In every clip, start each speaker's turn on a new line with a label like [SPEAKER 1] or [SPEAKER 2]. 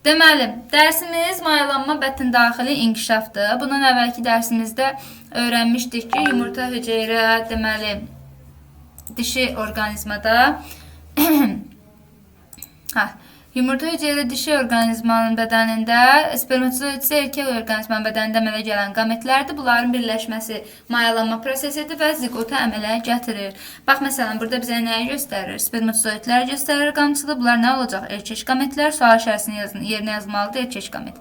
[SPEAKER 1] Deməli, dərsimiz mayalanma bətin daxili inkişafdır. Bundan əvvəlki dərsimizdə öyrənmişdik ki, yumurta hüceyrə, deməli, dişi orqanizmada hə, yumurta hüceyrə dişi orqanizmanın bədənində, spermatozoid isə erkək orqanizmanın bədənində əmələ gələn qametlərdir. Bunların birləşməsi mayalanma prosesidir və ziqota əmələ gətirir. Bax, məsələn, burada bizə nəyi göstərir? Spermatozoidlər göstərir qamçılı. Bunlar nə olacaq? Erkək qametlər. Sual işarəsinin yerinə yazmalıdır erkək qamet.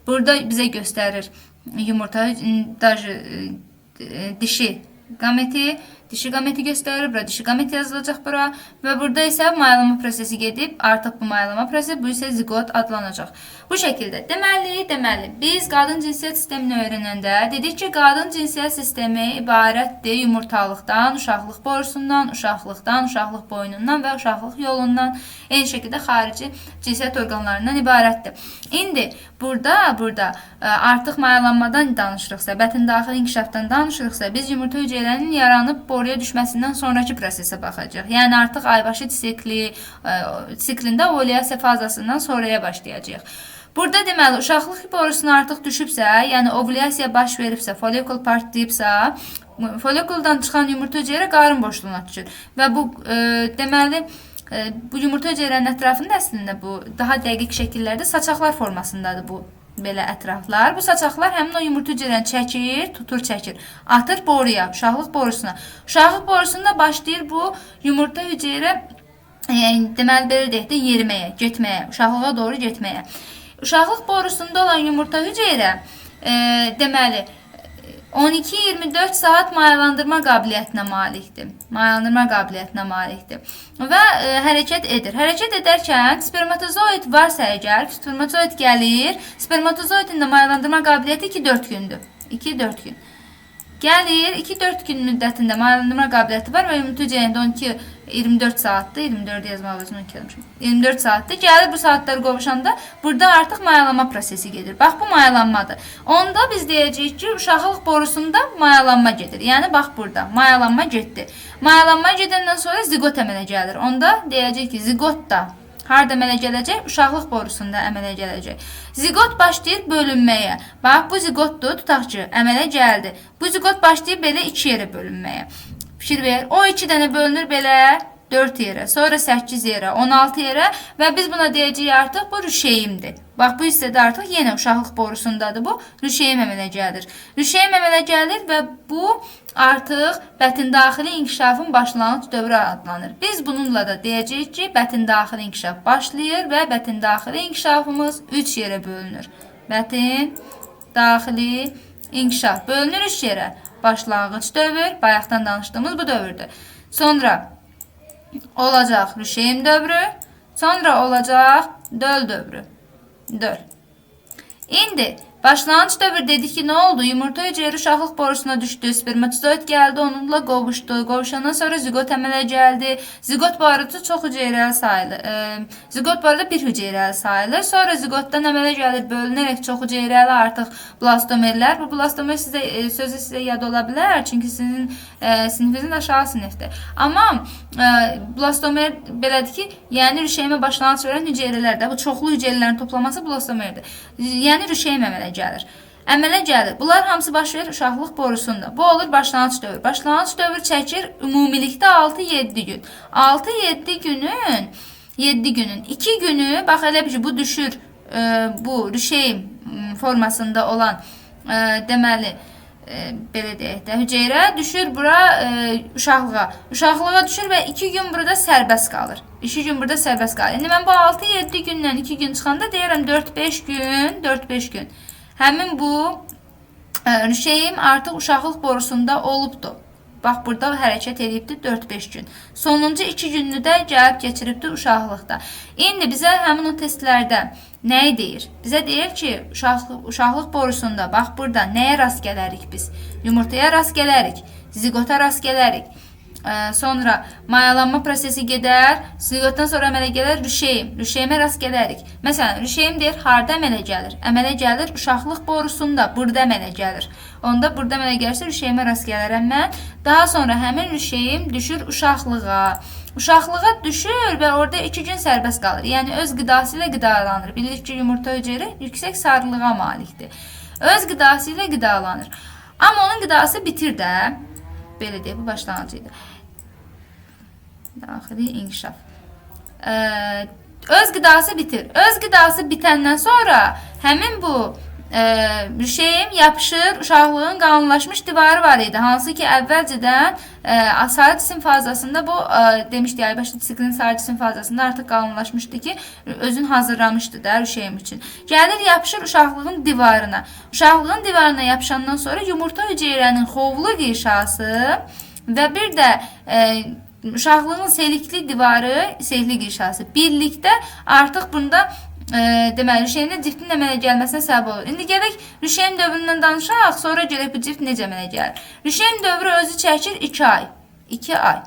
[SPEAKER 1] Burada bizə göstərir yumurta, daşı, dişi qameti, dişi qameti göstərir. Bura dişi qamet yazılacaq bura və burada isə mayalanma prosesi gedib. Artıq bu mayalanma prosesi, bu isə ziqot adlanacaq. Bu şəkildə. Deməli, biz qadın cinsiyyət sistemini öyrənəndə dedik ki, qadın cinsiyyət sistemi ibarətdir yumurtalıqdan, uşaqlıq borusundan, uşaqlıqdan, uşaqlıq boynundan və uşaqlıq yolundan, eyni şəkildə xarici cinsiyyət orqanlarından ibarətdir. İndi burada artıq mayalanmadan danışırıqsa, bətin daxili inkişafdan danışırıqsa, biz yumurta hüceyrənin yaranıb boruya düşməsindən sonraki prosesə baxacağıq. Yəni artıq aybaşı siklində ovulyasiya fazasından sonraya başlayacağıq. Burada deməli, uşaqlıq borusuna artıq düşübsə, yəni ovulyasiya baş veribsə, follikul partlayıbsa, follikuldan çıxan yumurta hüceyrə qarın boşluğuna düşür. Və bu deməli, bu yumurta hüceyrənin ətrafında əslində bu daha dəqiq şəkillərdə saçaqlar formasındadır bu belə ətraflar. Bu saçaqlar həmin o yumurta hüceyrəni çəkir, tutur, çəkir. Atır boruya, uşaqlıq borusuna. Uşaqlıq borusunda başlayır bu yumurta hüceyrə, yəni, deməli, belə deyək də, yeriməyə, getməyə, uşaqlığa doğru getməyə. Uşaqlıq borusunda olan yumurta hüceyrə, deməli, 12-24 saat mayalandırma qabiliyyətinə malikdir. Mayalandırma qabiliyyətinə malikdir. Və hərəkət edir. Hərəkət edərkən spermatozoid varsa əgər, spermatozoid gəlir. Spermatozoidin də mayalandırma qabiliyyəti 2-4 gündür. 2-4 gün. Gəlir, 2-4 gün müddətində mayalandırma qabiliyyəti var və yumurta hüceyrəsində 12-24 saatdır. 24 yazmaq lazım, 12 yazmışım. 24 saatdır. Gəlir bu saatlar qovuşanda burada artıq mayalanma prosesi gedir. Bax, bu mayalanmadır. Onda biz deyəcəyik ki, uşaqlıq borusunda mayalanma gedir. Yəni, bax burada mayalanma getdi. Mayalanma gedəndən sonra ziqot əmələ gəlir. Onda deyəcəyik ki, ziqot da harada əmələ gələcək? Uşaqlıq borusunda əmələ gələcək. Ziqot başlayır bölünməyə. Bax, bu ziqotdur, tutaq ki, əmələ gəldi. Bu ziqot başlayır belə 2 yerə bölünməyə. Fikir ver, o 2 dənə bölünür belə 4 yerə, sonra 8 yerə, 16 yerə və biz buna deyəcəyik artıq bu rüşeyimdir. Bax, bu hissədə artıq yenə uşaqlıq borusundadır bu, rüşeyim əmələ gəlir. Rüşeyim əmələ gəlir və bu artıq bətin daxili inkişafın başlanğıc dövrü adlanır. Biz bununla da deyəcəyik ki, bətin daxili inkişaf başlayır və bətin daxili inkişafımız 3 yerə bölünür. Bətin daxili inkişaf bölünür 3 yerə. Başlanğıc dövr, bayaqdan danışdığımız bu dövrdür. Sonra olacaq rüşeyim dövrü, sonra olacaq döl dövrü. Döl. İndi başlanğıc dövr dedik ki, nə oldu? Yumurta hüceyrə uşaqlıq borusuna düşdü, spermatozoid gəldi, onunla qovuşdu. Qovuşandan sonra ziqot əmələ gəldi. Ziqot bu arada çox hüceyrəli sayılır. Ziqot bu arada bir hüceyrəli sayılır. Sonra ziqotdan əmələ gəlir, bölünərək çox hüceyrəli artıq blastomerlər. Bu blastomer sizə, sözü sizə yad ola bilər, çünki sizin sinifinizin aşağı sinifdir. Amma blastomer belədir ki, yəni rüşeymə başlanğıc verən hüceyrələrdir. Bu çoxlu hüceyrələrin toplaması blastomerdir. Yəni rüşeym əmələ gəlir. Əmələ gəlir. Bunlar hamısı baş verir uşaqlıq borusunda. Bu olur başlanğıc dövr. Başlanğıc dövr çəkir ümumilikdə 6-7 gün. 6-7 günün 7 günün 2 günü bax elə bir ki, bu düşür bu rüşeym formasında olan deməli belə deyək də hüceyrə düşür bura uşaqlığa. Uşaqlığa düşür və 2 gün burada sərbəst qalır. 2 gün burada sərbəst qalır. İndi mən bu 6-7 gündən 2 gün çıxanda deyirəm 4-5 gün, 4-5 gün. Həmin bu rüşeyim artıq uşaqlıq borusunda olubdur. Bax, burada hərəkət edibdir 4-5 gün. Sonuncu 2 gününü də gəlib keçiribdir uşaqlıqda. İndi bizə həmin o testlərdə nəyi deyir? Bizə deyir ki, uşaqlıq borusunda bax burada nəyə rast gələrik biz? Yumurtaya rast gələrik, ziqota rast gələrik. Sonra mayalanma prosesi gedər, ziqotdan sonra əmələ gələr rüşeym. Rüşeymə rast gələrik. Məsələn, rüşeym deyir, harda əmələ gəlir? Əmələ gəlir uşaqlıq borusunda, burada əmələ gəlir. Onda burada əmələ gəlirsə, rüşeymə rast gələrəm mən. Daha sonra həmin rüşeym düşür uşaqlığa. Uşaqlığa düşür və orada 2 gün sərbəst qalır. Yəni öz qidası ilə qidalanır. Bilirik ki, yumurta hüceyrə yüksək sarılığa malikdir. Öz qidası ilə qidalanır. Amma onun qidası bitir də. Belə deyək, bu başlanğıcı idi. Daxili inkişaf. Öz qidası bitir. Öz qidası bitəndən sonra həmin bu rüşeym yapışır, uşaqlığın qalınlaşmış divarı var idi. Hansı ki, əvvəlcədən sarı cisim fazasında bu demişdik, aybaşı siklin sarı cisim fazasında artıq qalınlaşmışdı ki, özünü hazırlamışdı da rüşeym üçün. Gəlir, yapışır uşaqlığın divarına. Uşaqlığın divarına yapışandan sonra yumurta hüceyrənin xovlu qişası və bir də uşaqlığın selikli divarı, selikli qişası birlikdə artıq bunda deməli, rüşeymdə ciftin əmələ gəlməsinə səbəb olur. İndi gələk rüşeym dövründən danışaq, sonra görək bu cift necə əmələ gəlir. Rüşeym dövrü özü çəkir 2 ay. 2 ay.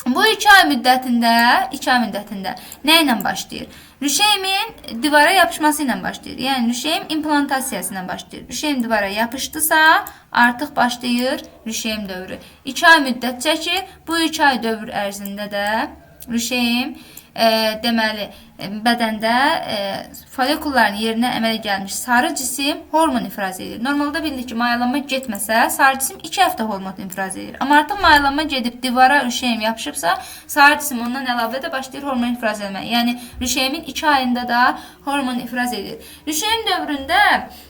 [SPEAKER 1] Bu 2 ay müddətində, 2 ay müddətində nə ilə başlayır? Rüşeymin divara yapışması ilə başlayır. Yəni rüşeym implantasiyası ilə başlayır. Rüşeym divara yapışdısa, artıq başlayır rüşeym dövrü. 2 ay müddət çəkir. Bu 2 ay dövr ərzində də rüşeym deməli, bədəndə follikulların yerinə əmələ gəlmiş sarı cisim hormon ifraz edir. Normalda bilirik ki, mayalanma getməsə, sarı cisim 2 həftə hormon ifraz edir. Amma artıq mayalanma gedib divara rüşeym yapışıbsa, sarı cisim ondan əlavə də başlayır hormon ifraz etməyə. Yəni, rüşeymin 2 ayında da hormon ifraz edir. Rüşeym dövründə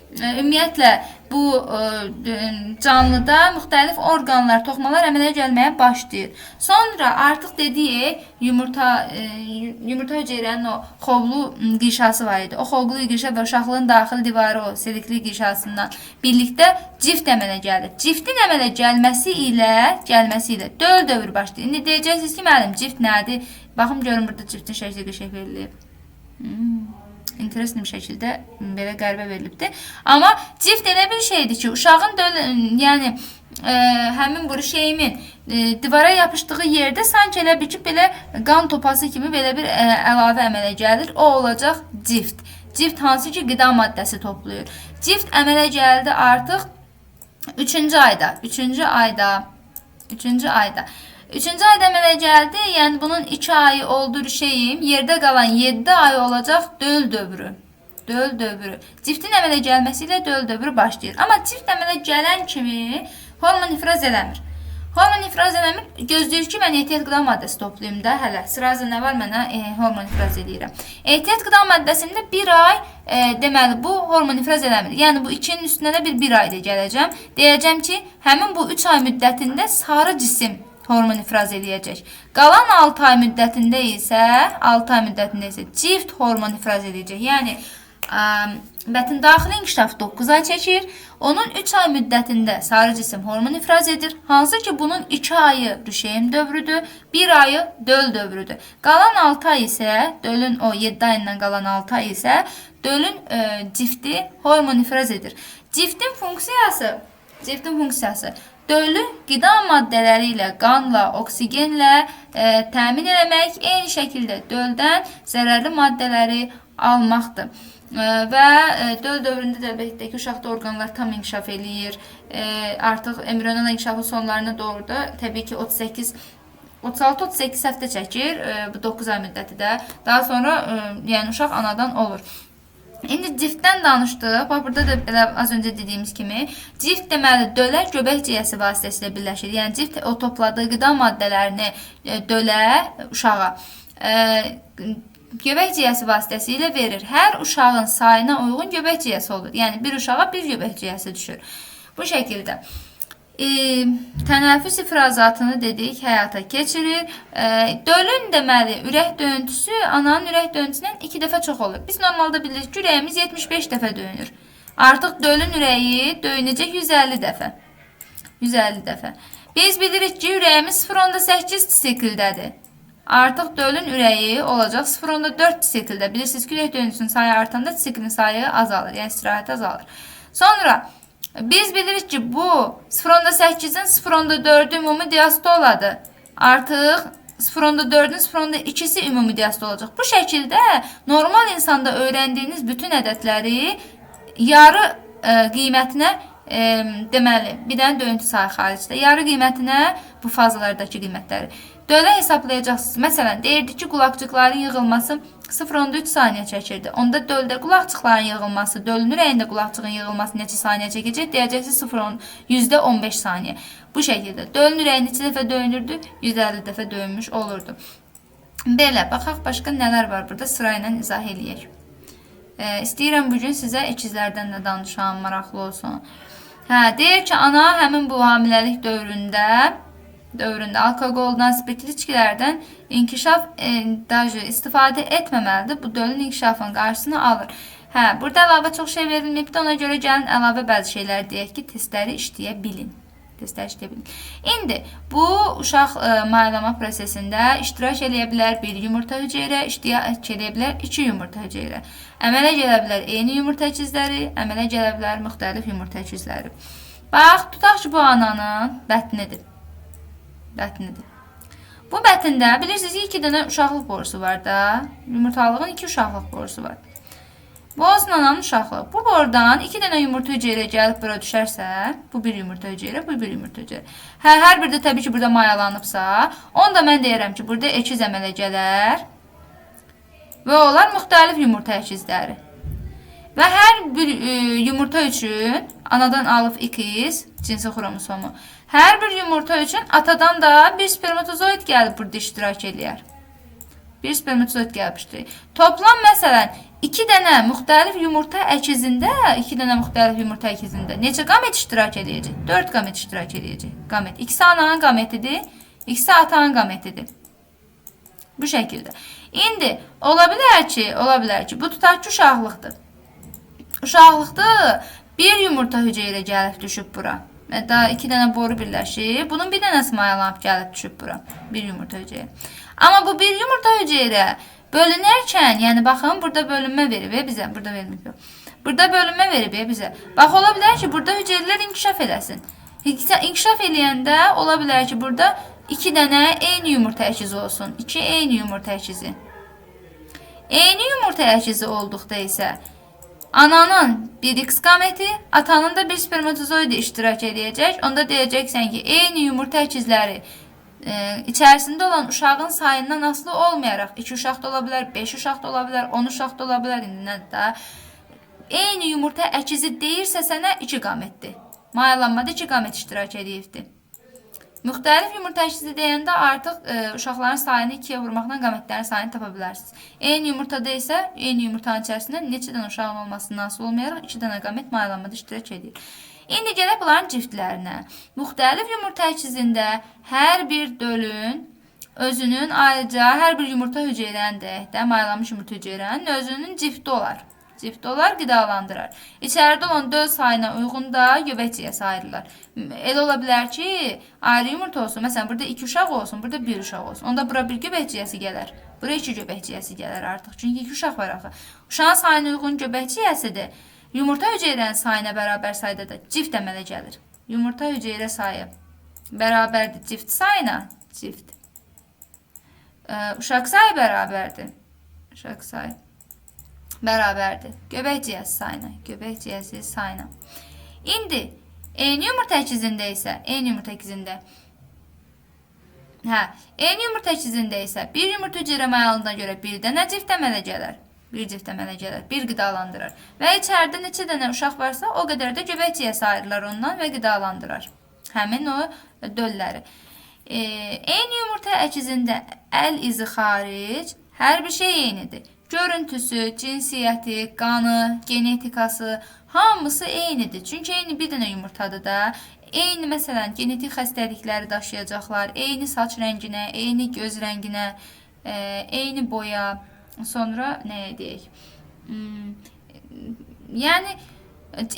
[SPEAKER 1] ümumiyyətlə bu canlıda müxtəlif orqanlar, toxumalar əmələ gəlməyə başlayır. Sonra artıq dediyik, yumurta hüceyrənin o xovlu qişası var idi. O xovlu qişa və uşaqlığın daxili divarı o selikli qişasından birlikdə cift əmələ gəlir. Ciftin əmələ gəlməsi ilə döl dövrü başlayır. İndi deyəcəksiniz ki, müəllim, cift nədir? Baxın, görün, burada ciftin şəkli qəşəng verilib. İnteresli bir şəkildə belə qəribə verilibdir. Amma cift elə bir şeydir ki, uşağın yəni həmin bu rüşeymin divara yapışdığı yerdə sanki elə bir ki, belə qan topası kimi belə bir əlavə əmələ gəlir. O olacaq cift. Cift hansı ki, qida maddəsi toplayır. Cift əmələ gəldi artıq 3-cü ayda. 3-cü ayda. 3-cü ayda. 3-cü ayda əmələ gəldi, yəni bunun 2 ayı oldu rüşeym, yerdə qalan 7 ay olacaq döl dövrü. Döl dövrü. Ciftin əmələ gəlməsi ilə döl dövrü başlayır. Amma cift əmələ gələn kimi hormon ifraz eləmir. Hormon ifraz eləmir. Gözləyir ki, mən ehtiyat qida maddəsi toplayım da hələ. Sırası nə var mənə hormon ifraz eləyirəm. Ehtiyat qida maddəsində 1 ay deməli bu hormon ifraz eləmir. Yəni bu 2-nin üstünə də bir ayda gələcəm. Deyəcəm ki, həmin bu 3 ay müddətində sarı cisim hormon ifraz eləyəcək. Qalan 6 ay müddətində isə 6 ay müddətində isə cift hormon ifraz eləyəcək. Yəni bətin daxili inkişaf 9 ay çəkir. Onun 3 ay müddətində sarı cisim hormon ifraz edir. Hansı ki bunun 2 ayı rüşeym dövrüdür, 1 ayı döl dövrüdür. Qalan 6 ay isə dölün o 7 ayından qalan 6 ay isə dölün cifti hormon ifraz edir. Ciftin funksiyası dölü qida maddələri ilə, qanla, oksigenlə təmin eləmək, eyni şəkildə döldən zərərli maddələri almaqdır. Və döl dövründə də əlbəttə ki, uşaqda orqanlar tam inkişaf eləyir. Artıq embriyonal inkişafın sonlarına doğru da təbii ki, 36-38 həftə çəkir, bu 9 ay müddəti də. Daha sonra yəni uşaq anadan olur. İndi ciftdən danışdıq. Bax, burada da belə az öncə dediyimiz kimi cift deməli dölə göbək ciyəsi vasitəsilə birləşir. Yəni cift o topladığı qida maddələrini dölə uşağa göbək ciyəsi vasitəsilə verir. Hər uşağın sayına uyğun göbək ciyəsi olur. Yəni bir uşağa bir göbək ciyəsi düşür. Bu şəkildə. Tənəffüs ifrazatını dedik, həyata keçirir. Dölün deməli, ürək döyüntüsü ananın ürək döyüntüsündən 2 dəfə çox olur. Biz normalda bilirik ki, ürəyimiz 75 dəfə döyünür. Artıq dölün ürəyi döyünəcək 150 dəfə. 150 dəfə. Biz bilirik ki, ürəyimiz 0,8 siklədədir. Artıq dölün ürəyi olacaq 0,4 sikldə. Bilirsiniz ki, ürək döyüntüsünün sayı artanda siklin sayı azalır, yəni istirahət azalır. Sonra biz bilirik ki, bu 0,8-in 0,4-ü ümumi diastoladır. Artıq 0,4-ün 0,2-si ümumi diastol olacaq. Bu şəkildə normal insanda öyrəndiyiniz bütün ədədləri yarı qiymətinə deməli, bir dənə döyüntü sayı xaricdə, yarı qiymətinə bu fazalardakı qiymətləri Dölə hesablayacaqsınız. Məsələn, deyirdi ki, qulaqcıqların yığılması 0,3 saniyə çəkirdi. Onda döldə qulaqcıqların yığılması, dölün ürəyində qulaqcığın yığılması neçə saniyə çəkəcək? Deyəcəksiniz 0,15 saniyə. Bu şəkildə dölün ürəyi neçə dəfə döyünürdü? 150 dəfə döyünmüş olurdu. Belə, baxaq başqa nələr var burada sırayla izah eləyək. İstəyirəm bugün sizə əkizlərdən də danışam, maraqlı olsun. Hə, deyir ki, ana həmin bu hamiləlik dövründə alkoqoldan, spirtli içkilərdən inkişaf istifadə etməməlidir. Bu dölün inkişafının qarşısını alır. Hə, burada əlavə çox şey verilməyibdir. Ona görə gəlin əlavə bəzi şeylər deyək ki, testləri işləyə bilin. Testləri işləyə bilin. İndi bu uşaq mayalama prosesində iştirak eləyə bilər bir yumurta hüceyrə, iştirak eləyə bilər iki yumurta hüceyrə. Əmələ gələ bilər eyni yumurta əkizləri, əmələ gələ bilər müxtəlif yumurta əkizləri. Bax, tutaq ki, bu ananın bətnidir. Bətnidir. Bu bətində bilirsiniz ki, 2 dənə uşaqlıq borusu var da. Yumurtalığın 2 uşaqlıq borusu var. Bu olsun ananın uşaqlığı. Bu borudan 2 dənə yumurta hüceyrə gəlib bura düşərsə, bu bir yumurta hüceyrə, bu bir yumurta hüceyrə. Hə, hər bir də təbii ki, burada mayalanıbsa, onu da mən deyirəm ki, burada əkiz əmələ gələr və onlar müxtəlif yumurta əkizləri. Və hər bir yumurta üçün anadan alıb ikiz cinsi xromosomu. Hər bir yumurta üçün atadan da bir spermatozoid gəlib burada iştirak eləyər. Bir spermatozoid gəlib iştirak. Toplam məsələn 2 dənə müxtəlif yumurta əkizində, 2 dənə müxtəlif yumurta əkizində neçə qamet iştirak eləyəcək? 4 qamet iştirak eləyəcək. Qamet. İkisi ananın qametidir, ikisi atanın qametidir. Bu şəkildə. İndi ola bilər ki, bu tutaq ki, uşaqlıqdır. Uşaqlıqda bir yumurta hüceyrə gəlib düşüb bura. Daha 2 dənə boru birləşir. Bunun bir dənəsi mayalanıb gəlib düşüb bura. Bir yumurta hüceyrə. Amma bu bir yumurta hüceyrə bölünərkən, yəni baxın, burada bölünmə verib bizə. Burada verilmir. Burada bölünmə verib bizə. Bax, ola bilər ki, burada hüceyrələr inkişaf eləsin. İnkişaf eləyəndə ola bilər ki, burada 2 dənə eyni yumurta əkizi olsun. 2 eyni yumurta əkizi. Eyni yumurta əkizi olduqda isə ananın bir X qameti, atanın da bir spermatozoidi iştirak eləyəcək. Onda deyəcəksən ki, eyni yumurta əkizləri içərisində olan uşağın sayından asılı olmayaraq 2 uşaq da ola bilər, 5 uşaq da ola bilər, 10 uşaq da ola bilər. İndi də eyni yumurta əkizi deyirsə sənə 2 qametdir. Mayalanmada 2 qamet iştirak eləyibdir. Müxtəlif yumurta əkizi deyəndə artıq uşaqların sayını 2-yə vurmaqla qametlərin sayını tapa bilərsiniz. Eyni yumurtada isə eyni yumurtanın içərisində neçə dənə uşağın olmasından asılı olmayaraq 2 dənə qamet mayalanmada iştirak edir. İndi gələk bunların ciftlərinə. Müxtəlif yumurta əkizində hər bir dölün özünün ayrıca hər bir yumurta hüceyrənin deyək də, mayalanmış yumurta hüceyrənin özünün cifti olar. Cifti olar, qidalandırar. İçəridə olan döl sayına uyğun da göbəkciyəsi ayrılar. Elə ola bilər ki, ayrı yumurta olsun. Məsələn, burada 2 uşaq olsun, burada 1 uşaq olsun. Onda bura bir göbəkciyəsi gələr. Bura 2 göbəkciyəsi gələr artıq. Çünki 2 uşaq var axı. Uşağın sayına uyğun göbəkciyəsidir. Yumurta hüceyrənin sayına bərabər sayda da cift əmələ gəlir. Yumurta hüceyrə sayı bərabərdir cift sayına. Cift. Uşaq sayı bərabərdir. Uşaq sayı bərabərdir göbəkciyəsi sayına. Göbəkciyəsi sayına. İndi eyni yumurta əkizində isə, eyni yumurta əkizində eyni yumurta əkizində isə bir yumurta hüceyrə mayalığına görə bir dənə cift əmələ gələr. Bir cift əmələ gələr, bir qidalandırar. Və içəridə neçə dənə uşaq varsa, o qədər də göbəkciyəsi ayrılar ondan və qidalandırar. Həmin o dölləri. Eyni yumurta əkizində əl izi xaric hər bir şey eynidir. Görüntüsü, cinsiyyəti, qanı, genetikası hamısı eynidir. Çünki eyni bir dənə yumurtadır da. Eyni məsələn genetik xəstəlikləri daşıyacaqlar, eyni saç rənginə, eyni göz rənginə, eyni boya. Sonra nəyə deyək? Yəni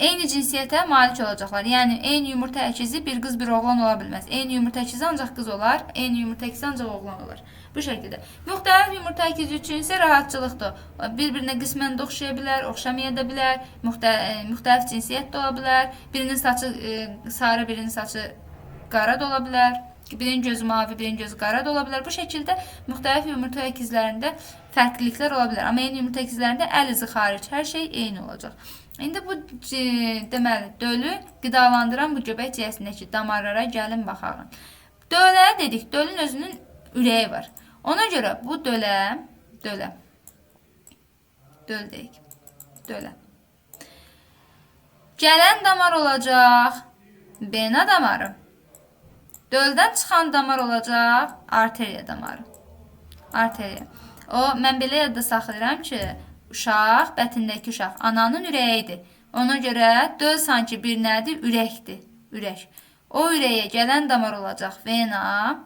[SPEAKER 1] eyni cinsiyyətə malik olacaqlar. Yəni eyni yumurta əkizi bir qız bir oğlan ola bilməz. Eyni yumurta əkizi ancaq qız olar, eyni yumurta əkizi ancaq oğlan olar. Bu şəkildə. Müxtəlif yumurta əkizi üçün isə rahatçılıqdır. Bir-birinə qismən də oxşaya bilər, oxşamaya da bilər, müxtəlif cinsiyyət də ola bilər. Birinin saçı sarı, birinin saçı qara da ola bilər. Birinin gözü mavi, birinin gözü qara da ola bilər. Bu şəkildə müxtəlif yumurta əkizlərində fərqliliklər ola bilər. Amma eyni yumurta əkizlərində əl izi xaric hər şey eyni olacaq. İndi bu deməli dölü qidalandıran bu göbək ciyəsindəki damarlara gəlin baxaq. Dölə dedik, dölün özünün Ürəyi var. Ona görə bu dölə, döl deyik, dölə. Gələn damar olacaq vena damarı. Döldən çıxan damar olacaq arteriya damarı. Arteriya. O, mən belə yadda saxlayıram ki, uşaq, bətindəki uşaq ananın ürəyidir. Ona görə döl sanki bir nədir? Ürəkdir. Ürək. O ürəyə gələn damar olacaq vena,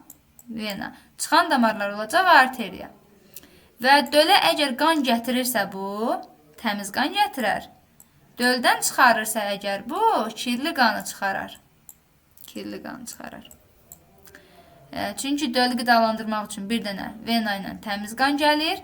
[SPEAKER 1] vena. Çıxan damarlar olacaq arteriya. Və dölə əgər qan gətirirsə bu, təmiz qan gətirər. Döldən çıxarırsa əgər bu, kirli qanı çıxarar. Kirli qanı çıxarar. Çünki dölü qidalandırmaq üçün bir dənə vena ilə təmiz qan gəlir.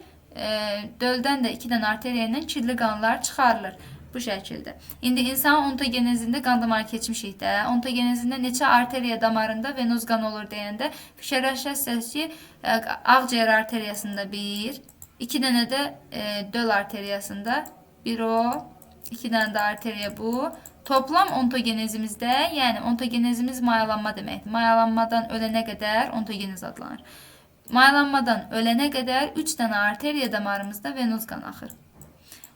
[SPEAKER 1] Döldən də 2 dənə arteriya ilə kirli qanlar çıxarılır. Bu şəkildə. İndi insanın ontogenezində qan damarı keçmişik də. Ontogenezində neçə arteriya damarında venoz qan olur deyəndə fikirləşərsiniz ki, ağciyər arteriyasında 1, 2 dənə də döl arteriyasında 1 o, 2 dənə də arteriya bu. Toplam ontogenezimizdə, yəni ontogenezimiz mayalanma deməkdir. Mayalanmadan ölənə qədər ontogenez adlanır. Mayalanmadan ölənə qədər 3 dənə arteriya damarımızda venoz qan axır.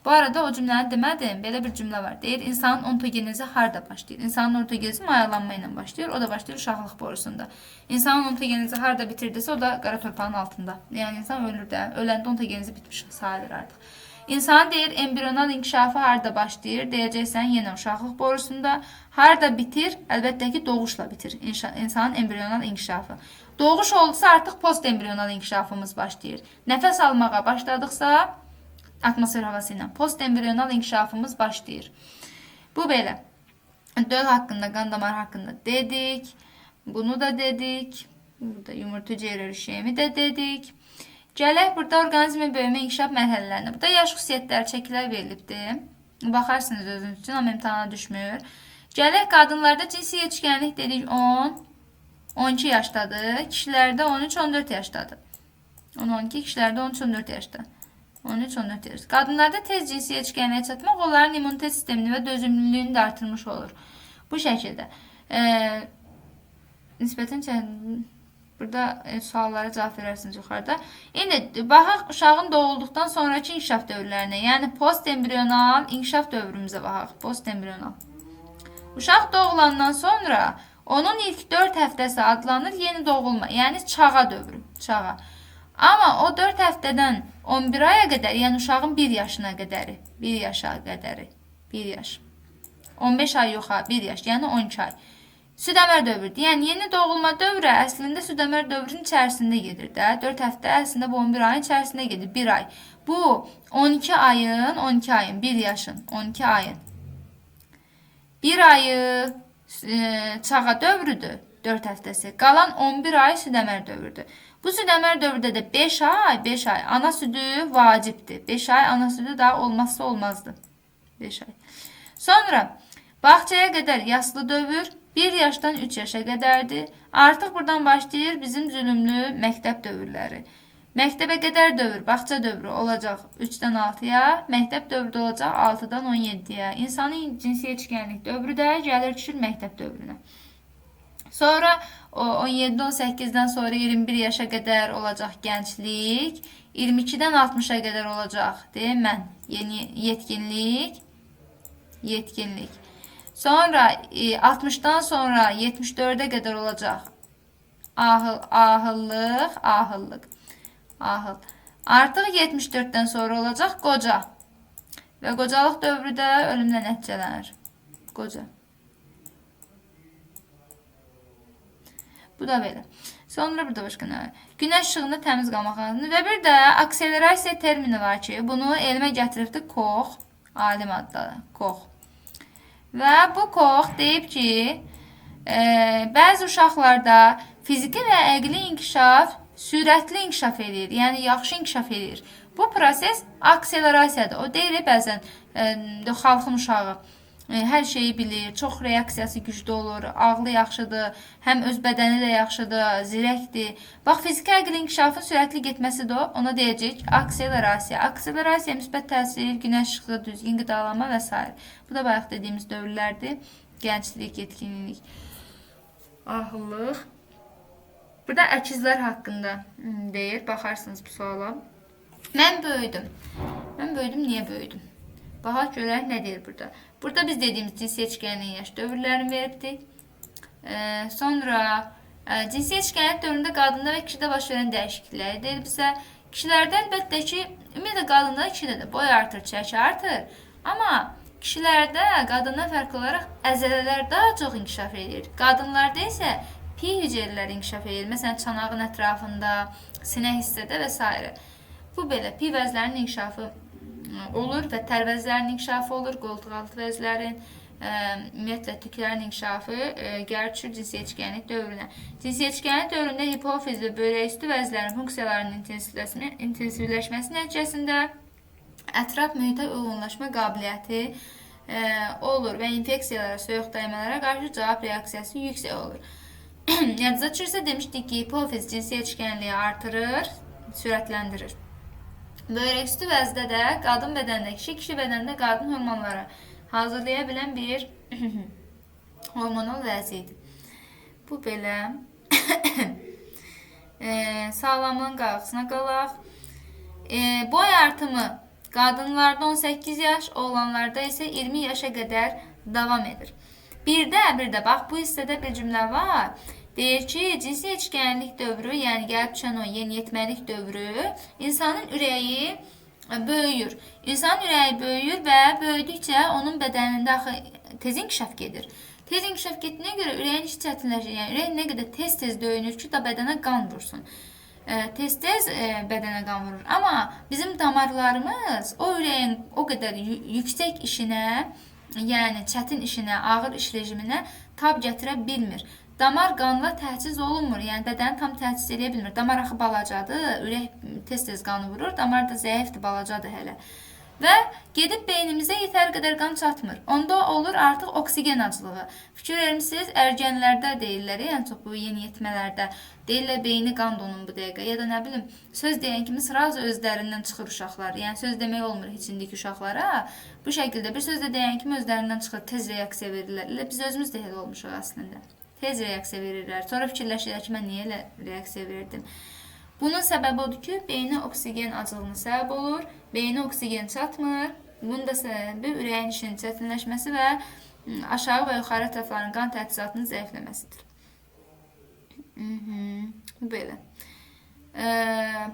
[SPEAKER 1] Bu arada o cümləni demədim. Belə bir cümlə var. Deyir, insanın ontogenezi harda başlayır? İnsanın ontogenezi mayalanma ilə başlayır. O da başlayır uşaqlıq borusunda. İnsanın ontogenezi harda bitirdisə, o da qara torpağın altında. Yəni insan ölür də. Öləndə ontogenezi bitmiş sayılır artıq. İnsanın deyir, embriyonal inkişafı harda başlayır? Deyəcəksən, yenə uşaqlıq borusunda. Harda bitir? Əlbəttə ki, doğuşla bitir. İnsanın embriyonal inkişafı. Doğuş oldusa artıq postembriyonal inkişafımız başlayır. Nəfəs almağa başladıqsa, atmosfer havası ilə postembriyonal inkişafımız başlayır. Bu belə. Döl haqqında, qan damarı haqqında dedik. Bunu da dedik. Burada yumurta hüceyrə rüşeymi də dedik. Gələk burada orqanizmin böyümə inkişaf mərhələlərinə. Burada yaş xüsusiyyətləri, şəkillər verilibdir. Baxarsınız özünüz üçün, amma imtahana düşmür. Gələk qadınlarda cinsi yetişkənlik dedik 10, 12 yaşdadır. Kişilərdə 13-14 yaşdadır. 10-12, kişilərdə 13-14 yaşda. 13-14 yaş. Qadınlarda tez cinsi yetişkənliyə çatmaq onların immunitet sistemini və dözümlülüyünü də artırmış olur. Bu şəkildə. Nisbətən burada suallara cavab verərsiniz yuxarıda. İndi baxaq uşağın doğulduqdan sonraki inkişaf dövrlərinə. Yəni postembriyonal inkişaf dövrümüzə baxaq. Postembriyonal. Uşaq doğulandan sonra onun ilk 4 həftəsi adlanır yeni doğulma. Yəni çağa dövrü. Çağa. Amma o 4 həftədən 11 aya qədər, yəni uşağın 1 yaşına qədəri, 1 yaşa qədəri, 1 yaş. 15 ay yox ha, 1 yaş, yəni 12 ay. Südəmər dövrüdür. Yəni yeni doğulma dövrü əslində südəmər dövrünün içərisində gedir də. 4 həftə əslində bu 11 ayın içərisində gedir, 1 ay. Bu 12 ayın, 12 ayın, 1 yaşın, 12 ayın. 1 ayı çağa dövrüdür, 4 həftəsi. Qalan 11 ay südəmər dövrüdür. Bu südəmər dövrüdə də 5 ay, 5 ay ana südü vacibdir. 5 ay ana südü daha olmazsa olmazdı. 5 ay. Sonra bağçaya qədər yaslı dövr 1 yaşdan 3 yaşa qədərdir. Artıq buradan başlayır bizim zülümlü məktəb dövrləri. Məktəbə qədər dövr, bağça dövrü olacaq 3-dən 6-ya, məktəb dövrü də olacaq 6-dan 17-yə. İnsanın cinsi yetişkənlik dövrü də gəlir düşür məktəb dövrünə. Sonra 17-18-dən sonra 21 yaşa qədər olacaq gənclik, 22-dən 60-a qədər olacaq, deyim mən, yeni yetkinlik, yetkinlik. Sonra 60-dan sonra 74-ə qədər olacaq ahıllıq, ahıllıq, ahıl. Artıq 74-dən sonra olacaq qoca və qocalıq dövrü də ölümlə nəticələnir. Qoca. Bu da belə. Sonra burada başqa nə var? Günəş işığında təmiz qalmaq lazımdır. Və bir də akselerasiya termini var ki, bunu elmə gətiribdir Kox, alim adlı Kox. Və bu Kox deyib ki, bəzi uşaqlarda fiziki və əqli inkişaf sürətli inkişaf eləyir, yəni yaxşı inkişaf eləyir. Bu proses akselerasiyadır. O deyir bəzən xalqın uşağı hər şeyi bilir, çox reaksiyası güclü olur, ağlı yaxşıdır, həm öz bədəni də yaxşıdır, zirəkdir. Bax, fiziki əqli inkişafın sürətli getməsi də ona deyəcək akselerasiya. Akselerasiya müsbət təsir, günəş işığı, düzgün qidalanma və s. Bu da bayaq dediyimiz dövrlərdir. Gənclik, yetkinlik, ahıllıq. Burada əkizlər haqqında deyir. Baxarsınız bu suala. Mən böyüdüm. Mən böyüdüm, niyə böyüdüm? Baxaq görək nə deyir burada. Burada biz dediyimiz cinsi seçkənliyin yaş dövrlərini veribdik. Sonra cinsi seçkənlik dövründə qadında və kişidə baş verən dəyişiklikləri deyir bizə. Kişilərdə əlbəttə ki, ümumiyyətlə qadında, kişidə də boy artır, çəki artır. Amma kişilərdə qadından fərqli olaraq əzələlər daha çox inkişaf edir. Qadınlarda isə piy hüceyrələri inkişaf edir. Məsələn, çanağın ətrafında, sinə hissədə və s. Bu belə piy vəzlərinin inkişafı olur və tər vəzlərinin inkişafı olur, qoltuqaltı vəzlərin, ümumiyyətlə tüklərin inkişafı gəlir düşür cinsi yetişkənlik dövrünə. Cinsi yetişkənlik dövründə hipofiz və böyrəküstü vəzlərin funksiyalarının intensivləşməsi nəticəsində ətraf mühitə uyğunlaşma qabiliyyəti olur və infeksiyalara, soyuq dəymələrə qarşı cavab reaksiyası yüksək olur. Yadınıza düşürsə demişdik ki, hipofiz cinsi yetişkənliyi artırır, sürətləndirir. Böyrəküstü vəzdə də qadın bədənində kişi, kişi bədənində qadın hormonları hazırlaya bilən bir hormonal vəzi idi. Bu belə. Sağlamlığın qayğısına qalaq. Boy artımı qadınlarda 18 yaş, oğlanlarda isə 20 yaşa qədər davam edir. Bir də bax bu hissədə bir cümlə var. Deyir ki, cinsi yetişkənlik dövrü, yəni gəlib düşən o yeniyetməlik dövrü, insanın ürəyi böyüyür. İnsanın ürəyi böyüyür və böyüdükcə onun bədənində axı tez inkişaf gedir. Tez inkişaf getdiyinə görə ürəyin işi çətinləşir. Yəni ürək nə qədər tez-tez döyünür ki, da bədənə qan vursun. Tez-tez bədənə qan vurur. Amma bizim damarlarımız o ürəyin o qədər yüksək işinə, yəni çətin işinə, ağır iş rejiminə tab gətirə bilmir. Damar qanla təchiz olunmur. Yəni bədəni tam təchiz eləyə bilmir. Damar axı balacadır, ürək tez-tez qanı vurur. Damar da zəifdir, balacadır hələ. Və gedib beynimizə yetəri qədər qan çatmır. Onda olur artıq oksigen aclığı. Fikir vermisiniz, ərgənlərdə deyirlər, yəni çox bu yeniyetmələrdə deyirlər beyni qan donun bu dəqiqə. Ya da nə bilim, söz deyən kimi sırası özlərindən çıxır uşaqlar. Yəni söz demək olmur heç indiki uşaqlara. Bu şəkildə bir söz də deyən kimi özlərindən çıxır, tez reaksiya verirlər. Elə biz özümüz də elə olmuşuq əslində. Tez reaksiya verirlər. Sonra fikirləşirlər ki, mən niyə elə reaksiya verdim? Bunun səbəbi odur ki, beyninə oksigen aclığına səbəb olur, beyninə oksigen çatmır. Bunun da səbəbi ürəyin işinin çətinləşməsi və aşağı və yuxarı ətrafların qan təchizatının zəifləməsidir. Belə.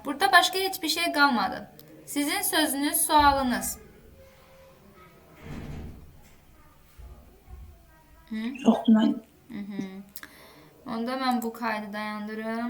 [SPEAKER 1] Burada başqa heç bir şey qalmadı. Sizin sözünüz, sualınız.
[SPEAKER 2] Yoxdur mən.
[SPEAKER 1] Onda mən bu kaydı dayandırım.